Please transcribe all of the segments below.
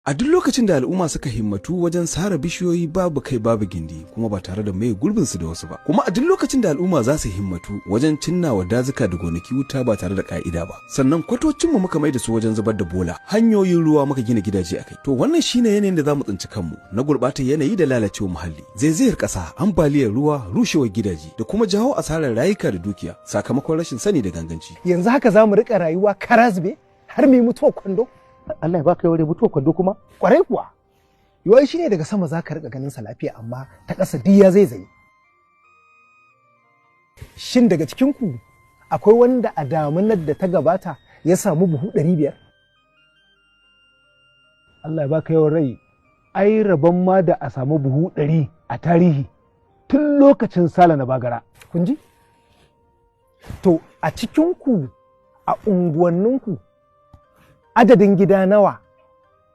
A duk lokacin da al'umma suka himmatu wajen sare bishiyoyi babu kai babu gindi, kuma ba tare da mai gurbin su da wasu ba. Kuma a duk lokacin da al'umma za su himmatu wajen cinnawa dazuka da gonaki wuta ba tare da ka'ida ba. Sannan kwatocinmu muka mai da su wajen zubar da bola, hanyoyin ruwa muka gina gidaje akai. To wannan shine yanayin da za mu tsinci kanmu na gurɓatar yanayi da lalacewar muhalli. Zaizayar ƙasa, ambaliyar ruwa, rushewar gidaje da kuma jawo asarar rayuka da dukiya sakamakon rashin sani da ganganci. Yanzu haka za mu riƙa rayuwa kara zube har mu yi mutuwar kwando? Allah ya baka yaure, mutuwar kwando kuma? Kwarai kuwa. Yiwuwa shi ne daga sama za ka riƙa ganin sa lafiya, amma ta ƙasa duk ya zaizaye. Shin daga cikinku akwai wanda a damunar da ta gabata ya samu buhu 500? Allah ya baka yawan rai, ai rabon ma da a samu buhu 100 a tarihi tun lokacin Sala na Bagara. Kun ji? To a cikinku, a unguwanninku, adadin gida nawa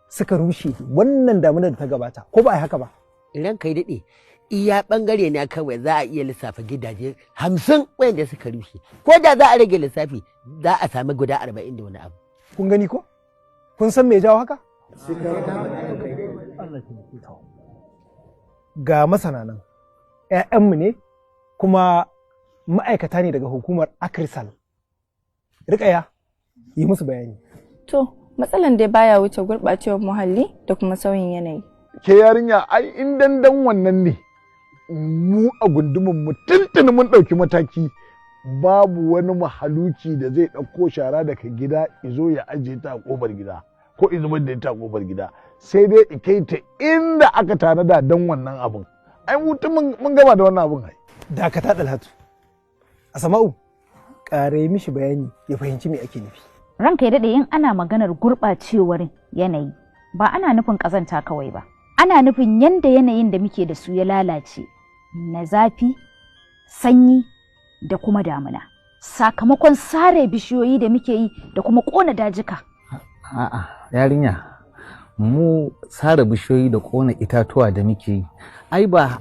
suka rushe wannan damunar da ta gabata, ko ba a yi haka ba? Idan kai daɗe, iya ɓangare na kawai za a iya lissafa gidaje 50 wayanda suka rushe. Ko da za a rage lissafi, za a sami guda 40 da wani abu. Kun gani ko? Kun san me ya jawo haka? Ga masana nan, 'ya'yanmu ne kuma ma'aikata ne daga hukumar ACReSAL. Rikaya, yi musu bayani. To, matsalan dai baya wuce gurɓacewar muhalli da kuma sauyin yanayi. Ke yarinya, ai in dandan wannan ne, mu a gundumin mu tuntuni mun ɗauki mataki, babu wani mahaluki da zai ɗauko shara daga gida izo ya ajiye ta a ƙofar gida ko izubar da ita a ƙofar gida, sai dai i kai ta inda aka tanada don wannan abun. Ai mu tun mun gama da wannan abun ai. Dakata, Dalhatu. Asama'u, ƙara mishi bayani ya fahimci me ake nufi. Ranka ya daɗe, in ana maganar gurɓacewar yanayi, ba ana nufin ƙazanta kawai ba. Ana nufin yanda yanayin da muke da su ya lalace na zafi, sanyi da kuma damuna. Sakamakon sare bishiyoyi da muke yi da kuma ƙona dajika. A'a, yarinya, mu sare bishiyoyi da ƙona itatuwa da muke yi, ai ba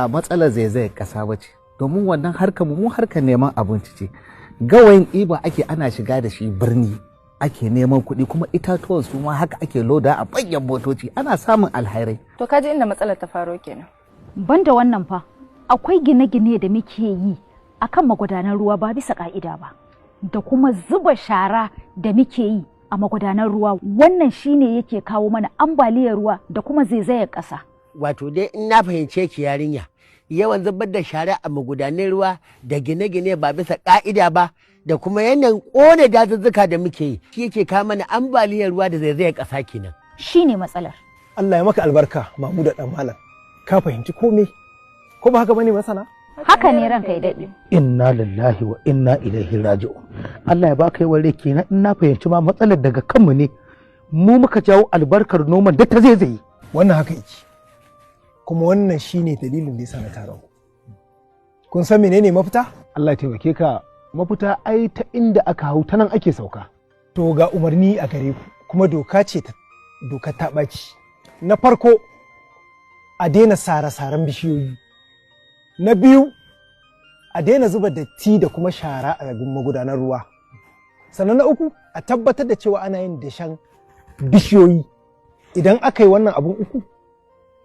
matsalar zaizayar ƙasa ba ce. Domin wannan harkar mu harkar neman abinci ce. Gawayin ɗiba ake ana shiga da shi birni, ake neman kuɗi, kuma itatuwan su ma haka ake loda a manyan motoci, ana samun alhairai. To kaji inda matsalar ta faro kenan. Banda wannan fa, akwai gine-gine da muke yi akan magudanan ruwa ba bisa ka'ida ba, da kuma zuba shara da muke yi a magudanan ruwa. Wannan shine yake kawo mana ambaliyar ruwa da kuma zaizayar ƙasa. Wato dai in na fahimce ki yarinya, yawan zubar da shara a magudanan ruwa da gine-gine ba bisa ka'ida ba da kuma yanayin ƙone dazuzzuka da muke yi, shi yake kawo mana ambaliyar ruwa da zaizayar ƙasa kenan. Shine matsalar. Allah ya maka albarka, Mamuda ɗan malam. Ka fahimci komai. Ko ba haka bane, masana? Haka ne, ranka ya daɗe. Inna lillahi wa inna ilaihi raji'un. Allah ya baka yawan rai kenan, in na fahimci ma matsalar daga kanmu ne. Mu muka jawo albarkar noman da ta zaizaye. Wannan haka yake. Kuma wannan shine dalilin da yasa na tara ku. Kun san menene mafita? Allah ya taimake ka, mafita ai ta inda aka hau ta nan ake sauka. To ga umarni a gare ku, kuma doka ce ta doka ta ɓaci. Na farko, a daina sare-saren bishiyoyi. Na biyu, a daina zuba datti da kuma shara a magudanar ruwa. Sannan na uku, a tabbatar da cewa ana yin dashen bishiyoyi. Idan aka yi wannan abun uku,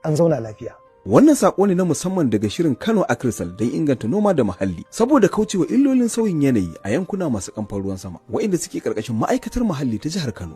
an zauna lafiya. Wannan saƙo ne na musamman daga shirin Kano ACReSAL don inganta noma da muhalli saboda kaucewa illolin sauyin yanayi a yankuna masu kamfan ruwan sama waɗanda suke ƙarƙashin ma'aikatar muhalli ta jihar Kano.